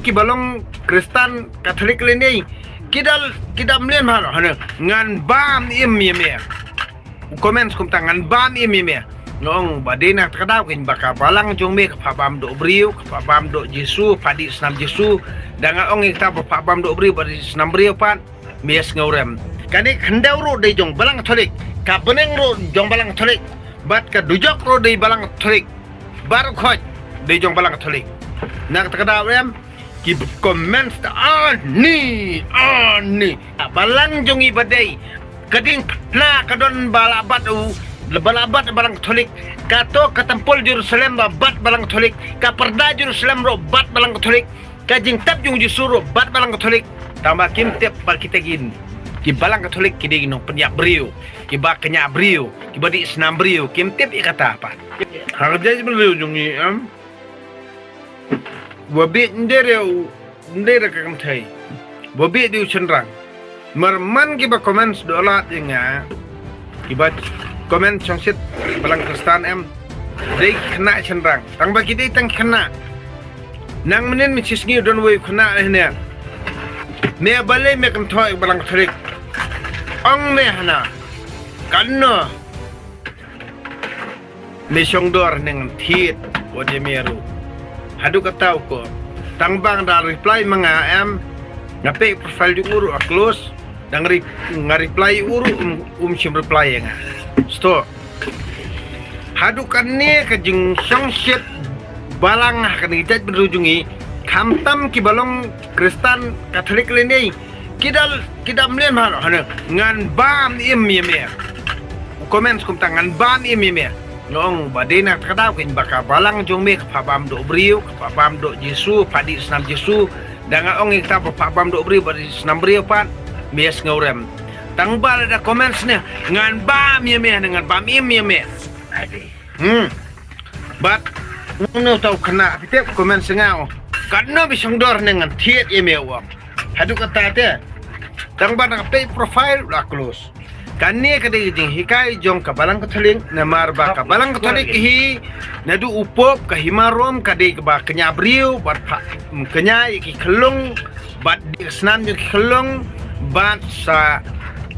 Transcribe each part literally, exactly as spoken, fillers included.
ki ba long Kristan Katholik lane ki da, ki da mlien ha, ha ngan bam im ïa me. U comment kumta, ngan bam im ïa me. Nga ong ba dei na kata ka daw kein ba ka balang jong me ka phah bam doh briew, ka phah bam doh Jisu, phah dih snam Jisu. Da nga ong ïa kata ba phah bam doh briew, ba dih snam briew pat, me ïa sngew rem. Kane khyndew ruh dei jong balang Katholik, ka bneng ruh jong balang Katholik, bad ka dujok ruh dei balang Katholik, baroh khoit dei jong balang Katholik. Na kata ka daw em, ki comment ta ani, ani. Balang jong ngi ba dei, ka diengphna ka don ba la bat u, ba la bat balang Katholik. Kato ka templ Jerusalem ba bat balang Katholik, ka pyrda Jerusalem ruh bat balang Katholik, ka jingtep jong Jisu ruh bat balang Katholik. Tangba kim tip ba kita ki, ki balang Katholik ki dei ki nongpynïap briew, ki ba kñia briew, ki ba dih snam briew, kim tip ïa kata pat. Ha ka jaitbynriew jong ngi em, ba bieit ym dei re u, ym dei re ka kynthei, ba bieit dei u shynrang. Namar man ki ba comment doh lad ïa nga, ki ba comment shongshit balang Kristan em, dei ki khynnah shynrang. Tangba ki dei tang ki khynnah. Nang mynnin mynshisngi u don uwei u khynnah lehne. Me balei me kynthoh ïa balang Katholik? Ong me hana. Katno? Me shong dor ne ngan thied wat ïa me ruh. Haduh katta u ko. Tang ba nga da reply ma nga em. Nga peit profile jong u ruh a close. Da nga re-, nga reply u ruh um, um shym reply ïa nga. Sto. Haduh kane ka jingshongshit balang ha kane ka jaitbynriew jong ngi, khamtam ki ba long Kristan Katholik lane ki da, ki da mlien ha, ha ngan bam im ïa me. U comment kumta, ngan bam im ïa me. Nga ong ba dei na kata ka daw kein ba ka balang jong me ka phah bam doh briew, ka phah bam doh Jisu, phah dih snam Jisu. Da nga ong ïa kata ba phah bam doh briew, ba dih snam briew pat, me ïa sngew rem. Tangba lada comment ne, ngan bam ïa me, ngan bam im ïa me. Hmm. Bad uno tau khynnah, phi tip comment sngew. Katno me shong dor ne ngan thied ïa me, u ong. Haduh katta te. Tangba nga peit profile la close. Kane ka dei ka jinghikai jong ka balang Katholik, namar ba ka balang Katholik hi, naduh u Pope, ka hima Rom, ka dei kaba kñia briew, bad phah, kñia ïa ki khyllung, bad dih snam jong ki khyllung, bad sa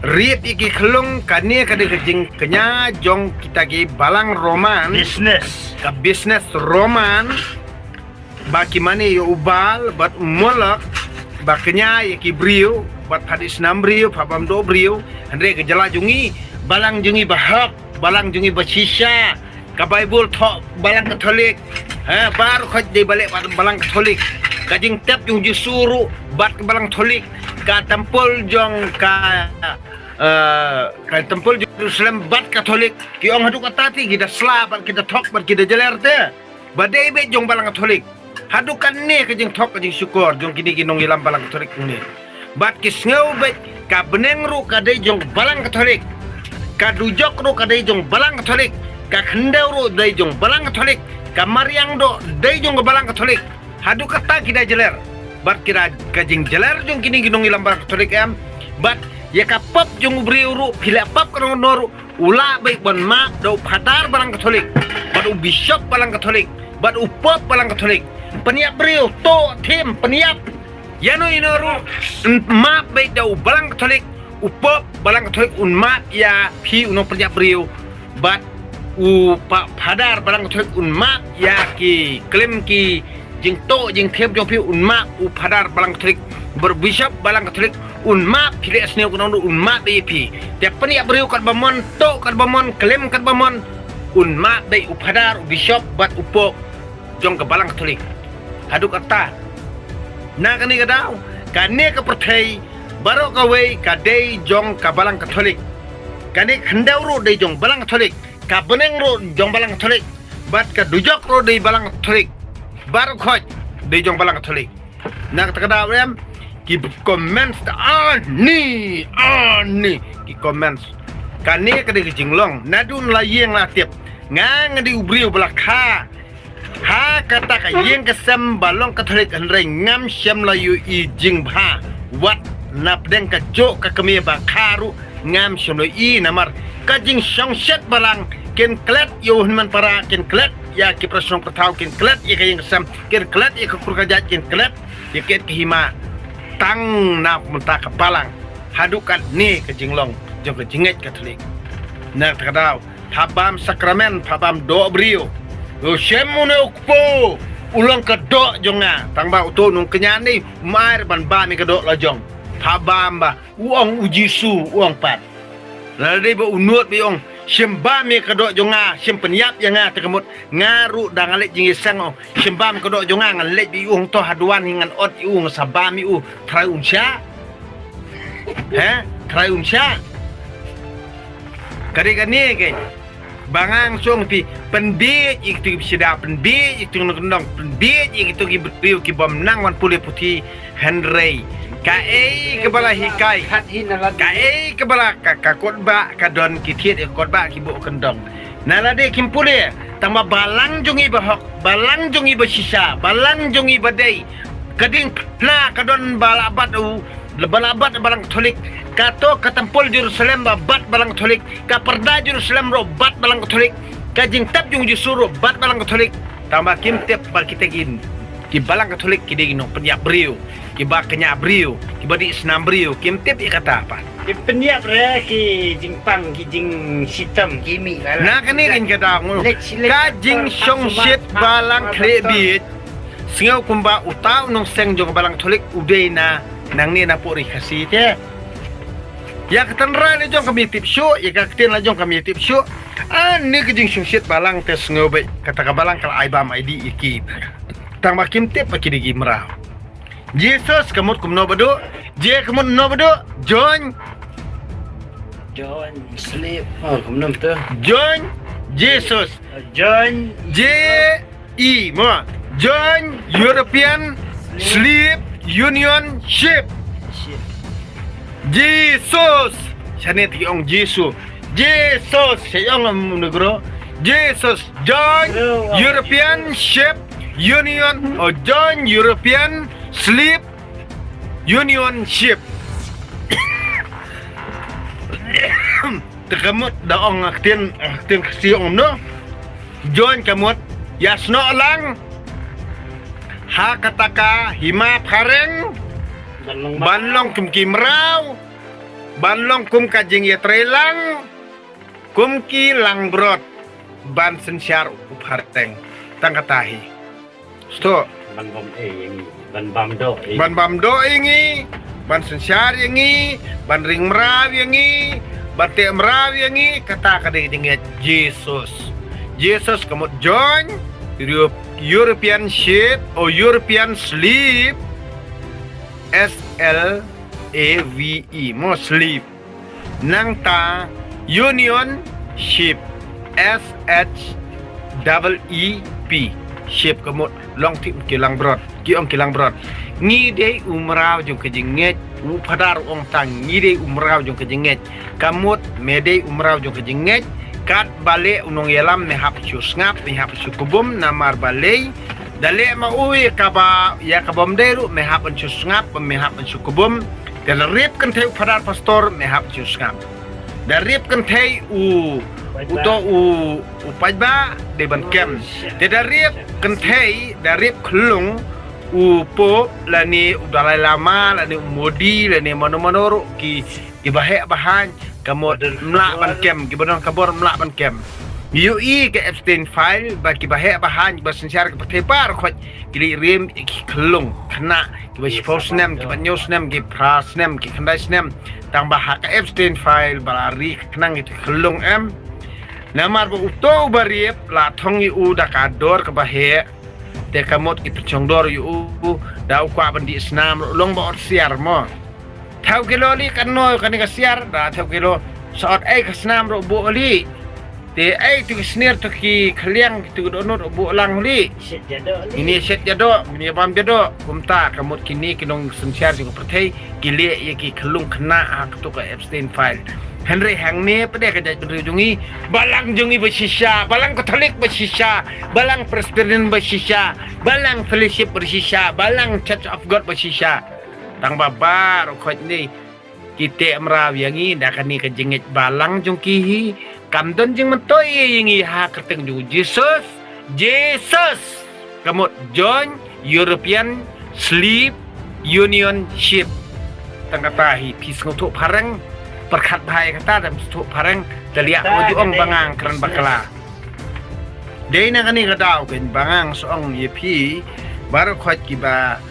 riat ïa ki khyllung. Kane ka dei ka jingkñia jong kita ki balang Roman. Business. Ka business Roman. Ba ki mane ïa u Baal bad u Molok, ba kñia ïa ki briew, bad phah dih snam briew, phah bam doh briew. Hynrei ka jylla jong ngi, balang jong ngi ba hok, balang jong ngi ba shisha. Ka Baibl thoh balang Katholik. Ha, baroh khoit dei ba leh balang Katholik. Ka jingtep jong Jisu ruh bad ka balang Katholik. Ka templ jong ka, eh, ka templ Jerusalem bad Katholik. Ki ong haduh katta te ki da sla bad ki da thok bad ki da jler te. Ba dei beit jong balang Katholik. Haduh kane ka jingthok ka jingshukor jong kine ki nongïalam balang Katholik ne. Bad ki sngew beit ka bneng ruh ka dei jong balang Katholik. Ka dujok ruh ka dei jong balang Katholik. Ka khyndew ruh dei jong balang Katholik. Ka mariang ruh dei jong balang Katholik. Haduh katta ki da jler. Bad ki da ka jingjler jong kine ki nongïalam balang Katholik em. Bad ïa ka pop jong u briew ruh, phi leh pop kano kano ruh, u lah beit ban map da u phadar balang Katholik, bad u bishop balang Katholik, bad u pop balang Katholik. Pynïap briew, tuh, thim, pynïap. Ïano ïano ruh, map beit da u balang Katholik, u pop balang Katholik un map ïa phi u nongpynïap briew. Bad u pa-, phadar balang Katholik un map ïa ki klim ki jingtuh jingthim jong phi, un map u phadar balang Katholik, bad u bishop balang Katholik un map, phi leh sniew kano kano un map beit ïa phi. Te pynïap briew katba mon, tuh katba mon, klim katba mon, un map beit u phadar, u bishop bad u pop jong ka balang Katholik. Haduh katta. Na kane ka daw, kane ka pyrthei baroh kawei ka dei jong ka balang Katholik. Kane ka khyndew ruh dei jong balang Katholik. Ka bneng ruh jong balang Katholik. Bad ka dujok ruh dei balang Katholik. Baroh khoit dei jong balang Katholik. Na kata ka daw em, ki comment ta ani, ani, ki comment. Kane ka dei ka jinglong. Naduh la ïeng la tip. Nga nga dei u briew ba la kha. Ha kata ka ïing ka sem ba long Katholik, hynrei ngam shym la ïohi jingbha. Wat na pdeng ka jong ka kmie ba kha ruh ngam shym la ïohi, namar ka jingsngewsih balang, kin klet ïa u hynmen para, kin klet ïa ki para shnong para thaw, kin klet ïa ka ïing ka sem, kin klet ïa ka kur ka jait, kin klet ïa kit ka hima tang na mynta ka balang haduh katne ka jinglong jong ka jingngeit Katholik. Na kata ka daw pha bam sakramen, pha bam doh briew. Yo, shem une u kpu u long ka doh jong nga. Tang ba uto u nongkñia ne um ai ban bam ïa ka doh la jong. Pha bam ba u ong u Jisu u ong pat. Lada dei ba u nud ba ïa ong shem bam ïa ka doh jong nga, shem pynïap ïa nga, te ka mut nga ruh da nga leit jingïaseng ong shem bam ka doh jong nga, ngan leit ba ïa u hangto ha duwan hi ngan ot ïa u, ngan sa bam ïa u. Trai un sha. He? Trai un sha. Ka dei kane keiñ. Ba nga nga shu ong phi, pynbieit ïa kito ki bishada, pynbieit ïa kito ki nongkyndong, pynbieit ïa kito ki briew ki bym nang wan pule puthi. Hynrei kaei kaba la hikai, kaei kaba la ka, ka kotbah ka don, ki thied ïa ka kotbah ki buh kyndong. Na lade kim pule, tang ba balang jong ngi ba hok, balang jong ngi ba shisha, balang jong ngi ba dei, ka diengphna ka don ba la bat u, ba la bat balang Katholik. Kato ka templ Jerusalem ba bat balang Katholik, ka pyrda Jerusalem ruh bat balang Katholik, ka jingtep jong u Jisu ruh bat balang Katholik. Tang ba kim tip ba kita ki, ki balang Katholik ki dei ki nongpynïap briew, kiba kñia briew, kiba dih snam briew, kim tip ïa kata pat. Ki pynïap re ki jingpang, ki jingshitom, ki mih lala. Na kane keiñ ka daw ngu. Leit shi leit ka jingshongshit balang khleh bieit. Sngew kumba uta u nongseng jong ka balang Katholik u dei na nangne na pok ri Khasi te. Ïa ka tynrai la jong kam ïatip shuh, ïa ka ktien la jong kam ïatip shuh. Ani ka jingshongshit balang te sngew beit, kata ka balang ka la ai bam ai dih ïa ki. Tang ba kim tip ba ki dei ki mraw. Jesus ka mut kumno Baduh? Je ka mut kumno Baduh? John. John Sleep. Oh, kumno tu? John Jesus. John J E mo. John European Sleep Union Ship. Jesus. Shane te ki ong Jisu. Jesus. Sha ong am negro. Jesus. John European Ship Union, oh, John European Sleep Union Ship. Te ka mut da ong, ah, ktien, ah, ktien Khasi ong no. John ka mut ïasnoh lang ha kata ka hima phareng ban long kum ki mraw, ban long kum ka jingïatreilang, kum ki langbrot, ban synshar u phareng. Tang kata hi. Sto. Ban bam, eh, ïa ngi. Ban bam doh, eh. Ban bam doh ïa ngi. Ban synshar ïa ngi. Ban ring mraw ïa ngi. Ban teh mraw ïa ngi. Kata ka dei ka jingngeit Jesus. Jesus ka mut John, Euro-, European Ship, o European Sleep. S L A V E. Mo sleep. Nangta Union Ship, S H double E P, ship ka mut long tip ki langbrot, ki ong ki langbrot. Ngi dei u mraw jong ka jingngeit, u Phadar u ong tang ngi dei u mraw jong ka jingngeit. Ka mut me dei u mraw jong ka jingngeit, katba leh u nongïalam me hap shu sngap, me hap shu kbum, namar balei da leh ma u ïa kaba, ïa kaba ym dei ruh me hap ban shu sngap, me hap ban shu kbum. Te da rep kynthei u Phadar Pastor me hap shu sngap. Da rep kynthei u, uto u, u paidbah dei ban kem. Te da rep kynthei, da rep khyllung u Pope lane u Dalai Lama lane u Modi lane mano mano ruh ki, kiba heh ba haiñ, ka mut ym lah ban kem, kiba don ka bor ym lah ban kem. Ïohi ka Epstein file ba kiba heh ba haiñ, ba synshar ka pyrthei baroh khoit ki leit rem ïa ki khyllung khynnah kiba shiphew snem, kiba hynñiew snem, ki phra snem, ki khyndai snem. Tang ba ha ka Epstein file ba la ri khnang ïa ki khyllung em. Namar ba uto uba rep la thong ïa u da ka dor kaba heh. Te ka mut ki pynshong dor ïa u da u kwah ban dih snam ruh long ba ot siar mo. Thaw kilo li kan no kane ka siar, da thaw kilo sa ot ei ka snam ruh buh li. Te ei tu ki snier, tu ki khliang, tu ki dohnud ruh buh lang li. Shet jadoh li. Ini shet jadoh, ini bam jadoh. Kumta ka mut kine ki nongsynshar jong ka pyrthei ki leh ïa ki khyllung khynnah ha katu ka Epstein file. Hynrei hangne pat de ka jaitbynriew jong ngi, balang jong ngi ba shisha, balang Katholik ba shisha, balang Presbyterian ba shisha, balang Fellowship ba shisha, balang Church of God ba shisha. Tang ba baroh khoit ne ki teh mraw ïa ngi da kane ka jingngeit balang jong ki hi. Kam don jingmyntoi ïa ngi ha kyrteng jong u Jesus. Jesus ka mut John European Sleep Union Ship. Tang kata hi phi sngewthuh phareng, pyrkhat bha ïa kata, dang sngewthuh phareng, te liah, wat ju ong ba nga kren bakla. Dei na kane ka daw keiñ ba nga shu ong ïa phi baroh khoit kiba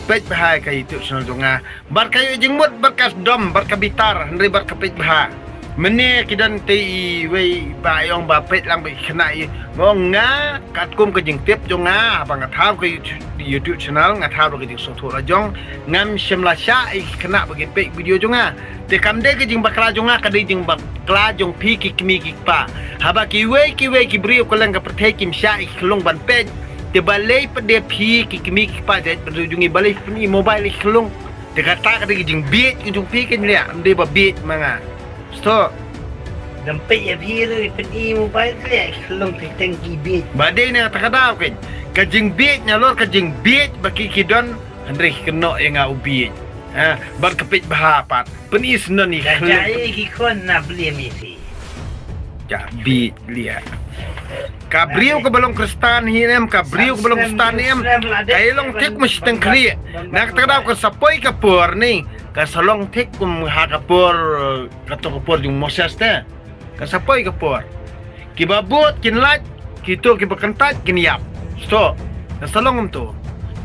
peit bha ïa ka YouTube channel jong nga. Bad ka ïoh jingmut, bad ka sdom, bad ka bitar, hynrei bad ka peit bha. Mynne ki don te iwei ba ïong ba peit lang ba ki khynnah i. Nga ong nga, katkum ka jingtip jong nga, haba nga thaw ka YouTube, YouTube channel, nga thaw da ka jingsngewthuh la jong, ngam shym la shah ïa ki khynnah ba kin peit video jong nga. Te kam dei ka jingbakla jong nga, ka dei jingbakla jong phi ki kmie ki kpa. Haba kiwei kiwei ki briew kylleng ka pyrthei kim shah ïa ki khyllung ban peit, te balei pat de phi ki kmie ki kpa jait bynriew jong ngi balei phi pyni mobile ïa ki khyllung? Te kata ka dei ka jingbieit ka jong phi, ka jingbieit, ym dei ba bieit ma nga. Sngewthuh? Dang peit ïa phi ruh, peit ïa mobile ka leh, ka long phi teng ki bieit. Ba dei na kata ka daw keiñ. Ka jingbieit, nalor ka jingbieit ba ki ki don, hynrei ki kynnoh ïa nga u bieit. Ha, bad ka peit bha pat. Peit ïa snon ïa ka long. Ïa ki khon na blem ïa phi. Ja bieit liah. Ka briew kaba long Khristan hi em, ka briew kaba long Khristan hi em. Ka ïa long thik ma shiteng khlieh. Na kata ka daw ka sa poi ka por ni. Ka sa long thik kum ha ka por, kato ka por jong Moses te. Ka sa poi ka por. Kiba bud kin lait, kito kiba kyntait kin ïap. Sngewthuh. Ka sa long kumto.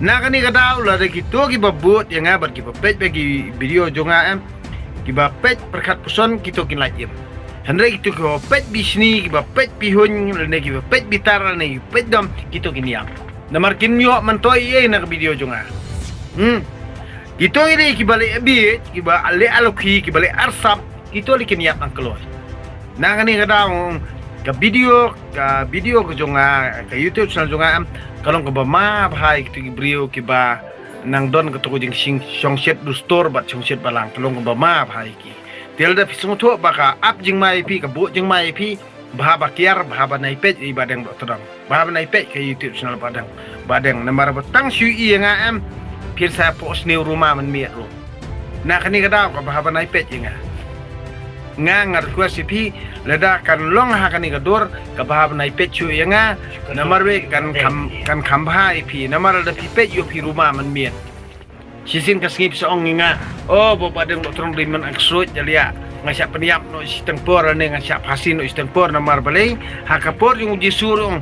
Na kane ka daw lada kito kiba bud ïa nga bad kiba peit ba ki video jong nga em. Kiba peit pyrkhat puson kito kin lait im. Hynrei kito kiba peit bishni, kiba peit bihuñ, lane kiba peit bitar, lane kiba peit dom, kito kin ïap. Namar kin ïoh myntoi ei na ka video jong nga. Hmm. Kito ïa dei kiba leh bieit, kiba leh alokhi, kiba leh arsap, kito leh kin ïap nang kloi. Na kane ka daw ka video, ka video ka jong nga, ka YouTube channel jong nga em, ka long kaba ma bha ïa kito ki briew kiba nang don kato ka jingshong, shongshit dustur bad shongshit balang, ka long kaba ma bha ïa ki. Te lada phi sngewthuh ba ka ap jingma ïa phi, ka buh jingma ïa phi, bha ba kiar, bha ba nai peit ïa i Bah Deng Dohtdong. Bha ba nai peit ka YouTube channel Bah Deng. Bah Deng, namar ba tang shu ïa nga em, phin sa pok sniew ruma mynmiet ruh. Na kane ka daw ka bha ba nai peit ïa nga. Nga nga request ïa phi, lada kan long ha kane ka dur, ka bha ba nai peit shu ïa nga, namar ba kan kham, kan kham bha ïa phi, namar lada phi peit ïa phi ruma mynmiet. Shisien ka sngi phi sa ong ïa nga, o, Bah Deng Dohtdong dei man ang ksuid, ïa liah. Nga shah pynïap noh shiteng por, ne nga shah phasi noh shiteng por, namar balei, ha ka por jong u Jisu ruh ong,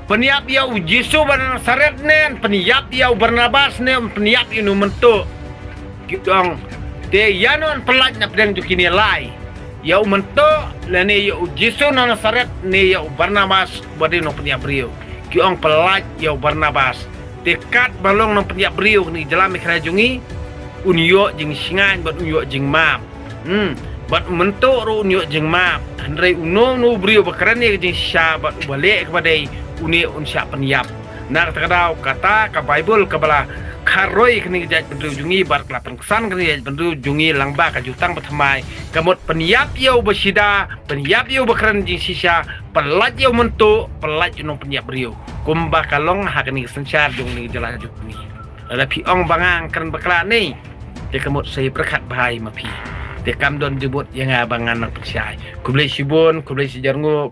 pynïap ïa u Jisu ba na Nasaret ne, pynïap ïa u Barnabas ne, pynïap ïa uno u Myntuh. Ki ong, te ïano yn pyllait na pdeng jong kine lai? Ïa u Myntuh, lane ïa u Jisu na Nasaret, ne ïa u Barnabas, ba dei nongpynïap briew? Ki ong pyllait ïa u Barnabas. Te katba long nongpynïap briew kane ka jylla Meghalaya jong ngi, un ïoh jingshngaiñ bad un ïoh jingmap. Hmm, bad u Myntuh ruh un ïoh jingmap. Hynrei uno uno u briew ba kren ïa ka jingshisha bad uba leh kaba dei, une un shah pynïap. Na kata ka daw, kata ka Baibl kaba la kharoi kane ka jaitbynriew jong ngi bad ka la pynksan kane ka jaitbynriew jong ngi lyngba ka Jutang Bathymmai, ka mut pynïap ïa uba shida, pynïap ïa uba kren jingshisha, pyllait ïa u Myntuh, pyllait ïa u nongpynïap briew. Kumba ka long ha kane ka synshar jong kane ka jylla jong ngi. Lada phi ong ba nga kren bakla ne, te ka mut sa ïa pyrkhat bha ïa ma phi. Te kam don jubut ïa nga ba ngan nang pynshai. Khublei shibun, khublei shihajar nguh.